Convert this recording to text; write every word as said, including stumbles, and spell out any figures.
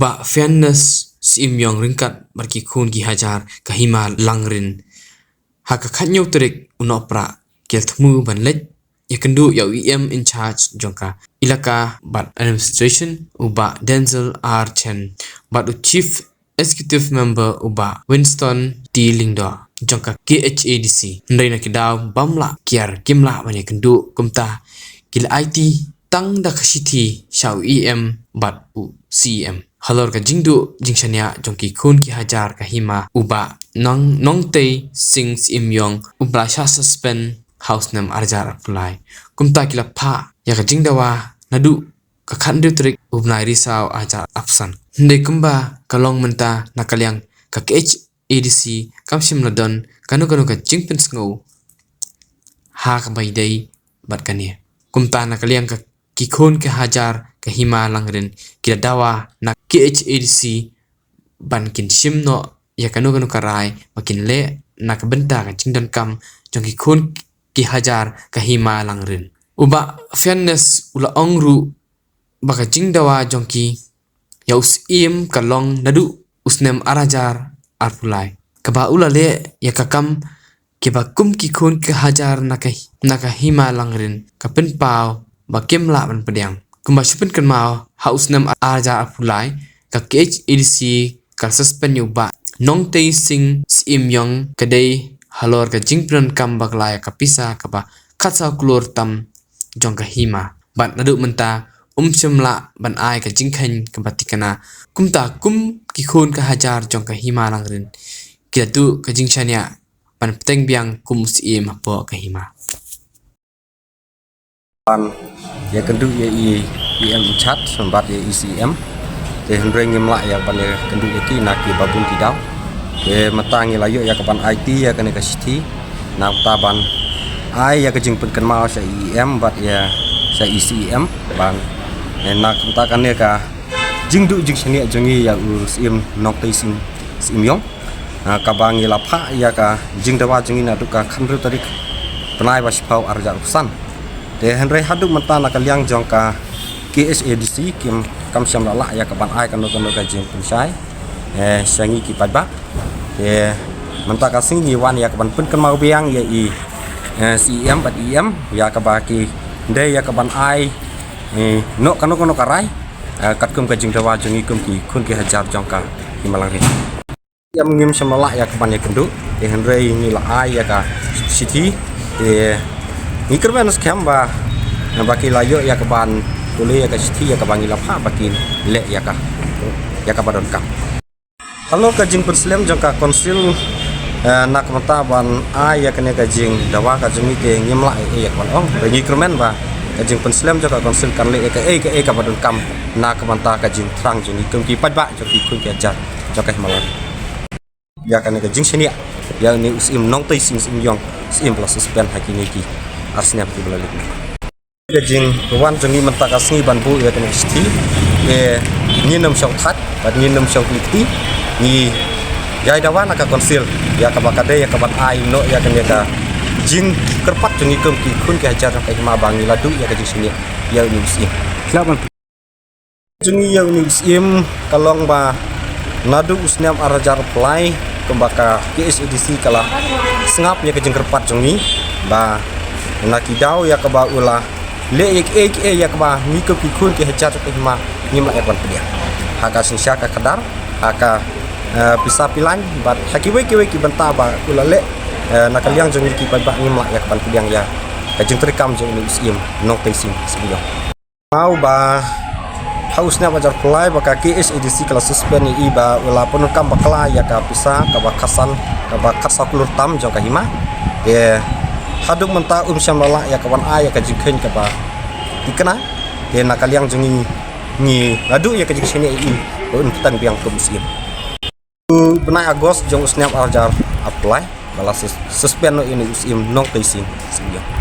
Bah Fairness Syiemiong ryngkat bad ki khun ki hajar ka Hima Langrin ha ka khatñiew tarik u Nohprah ki la thmu ban leit ïakynduh ïa u E M in charge jong ka Elaka bad Administration, u Bah Denzil R Chen, bad u Chief Executive Member, u Bah Winston T Lyngdoh, jong ka K H A D C. Hynrei na ki daw bym lah kiar, kim lah ban ïakynduh, kumta ki la aiti tang da ka shithi sha u E M bad u C E M. Halor ka jingduh jingshaniah jong ki khun ki hajar ka Hima, u Bah Nong, Nongtei Sing Syiemiong u la shah suspend ha u snem ar hajar arphew lai. Kumta ki la phah ïa ka jingdawa naduh ka khathynriew tarik u bnai Risaw ar hajar arphew san. Hynrei kumba ka long mynta, na ka liang ka K H A D C kam shym la don kano kano ka jingpynsngew ha kaba ïadei bad kane. Kumta na ka liang ka ki khun ki hajar ka Hima Langrin ki la dawa na K H A D C ban kin shim noh ïa kano kano ka rai ba kin leh na ka bynta ka jingdonkam jong ki khun ki hajar ka Hima Langrin. U Bah Fairness u la ong ruh ba ka jingdawa jong ki ïa u Syiem ka long naduh u snem ar hajar arphew lai, kaba u la leh ïa ka kam kiba kum ki khun ki hajar na ka, na ka Hima Langrin ka pynpaw ba kim lah ban pdiang. Kumba shu pynkynmaw, ha u snem ar hajar arphew lai, ka K H A D C ka suspend ïa u Bah Nongtei Sing Syiemiong, ka dei halor ka jingpyndonkam bakla ïa ka pisa kaba khatsaw klur tam jong ka Hima. Bad naduh mynta um shym lah ban ai ka jingkheiñ kaba thikna. Kumta kum ki khun ka hajar jong ka Hima Langrin ki la duh ka jingshaniah ban bteng biang kum u Syiem hapoh ka Hima. Ban ïakynduh ïa i E M in charge bad ïa i C E M. Te hynrei ngim lah ïa ban ïakynduh ïa ki na kiba bun ki daw. Te mynta ngi la ïoh ïa ka ban aiti ïa kane ka shithi, na kata ban ai ïa ka jingpynkynmaw sha i E M bad ïa sha i C E M ban, eh, na kata kane ka jingduh jingshaniah jong ngi ïa u Syiem Nongtei Sing Syiemiong, ah, kaba ngi la phah ïa ka jingdawa jong ngi naduh ka khathynriew tarik bnai ba shiphew ar hajar arphew san. Te hynrei haduh mynta na ka liang jong ka K H A D C kim, kam shym la lah ïa ka ban ai kano kano ka jingpynshai, eh, sha ngi ki paidbah. Te mynta ka sngi ngi wan ïa ka ban pynkynmaw biang ïa i, eh, C E M bad E M ïa kaba ki dei ïa ka ban ai, eh, noh kano kano ka rai, eh, katkum ka jingdawa jong ngi kum ki khun ki hajar jong ka Hima Langrin. Em, ngim shym la lah ïa ka ban ïakynduh, te hynrei ngi la ai ïa ka shithi, te ngi kyrmen skhem ba, ba ki la ïoh ïa ka ban pule ïa ka shithi ïa kaba ngi la phah ba kin leh ïa ka, ïa kaba donkam. Halor ka jingpynslem jong ka council, eh, na ka bynta ban ai ïa kane ka jingdawa ka jong ngi, te ngim lah ei ei ïa ka ban ong. Te ngi kyrmen ba ka jingpynslem jong ka council kan leh ïa kaei kaei kaba donkam na ka bynta ka jingthrang jong ngi kum ki paidbah jong ki khun ki hajar jong ka Hima Langrin. Ïa kane ka jingshaniah ïa une u Syiem Nongtei Sing Syiemiong, Syiem ba la suspend ha kine ki ar snem kiba la leit. Ka jingwan jong ngi mynta ka sngi ban buh ïa kane ka shithi, te ngin ym shong thait bad ngin ym shong kli kti. Ngi ïai dawa na ka council ïa kaba ka dei ïa ka ban ai noh ïa kane ka jingkyrpad jong ngi kum ki khun ki hajar jong ka Hima ba ngi la duh ïa ka jingshaniah ïa une u Syiem. Jong ngi ïa une u Syiem ka long ba naduh u snem ar hajar arphew lai kumba ka K H A D C ka la sngap ïa ka jingkyrpad jong ngi ba na ki daw ïa kaba u la leh ïa kiei kiei ïa kaba ngi kum ki khun ki hajar jong ka Hima ngim lah ïa ka ban pdiang. Ha ka synshar ka khadar, ha ka, eh, pisa pilan bad ha kiwei kiwei ki bynta ba u la leh, eh, na ka liang jong ngi ki paidbah ngim lah ïa ka ban pdiang ïa ka jingtreikam jong une u Syiem Nongtei Sing Syiemiong. Kynmaw ba ha u snem ar hajar arphew lai ba ka K H A D C ka la suspend ïa i ba u la pyndonkam bakla ïa ka pisa kaba khatsan, kaba khatsaw klur tam jong ka Hima. Te haduh mynta um shym la lah ïa ka ban ai ïa ka jingkheiñ kaba thikna. Te na ka liang jong ngi, ngi la duh ïa ka jingshaniah ïa i ba un bteng biang kum u Syiem. U bnai August jong u snem ar hajar arphew lai ba la sus-, suspend noh ïa une u Syiem Nongtei Sing Syiemiong.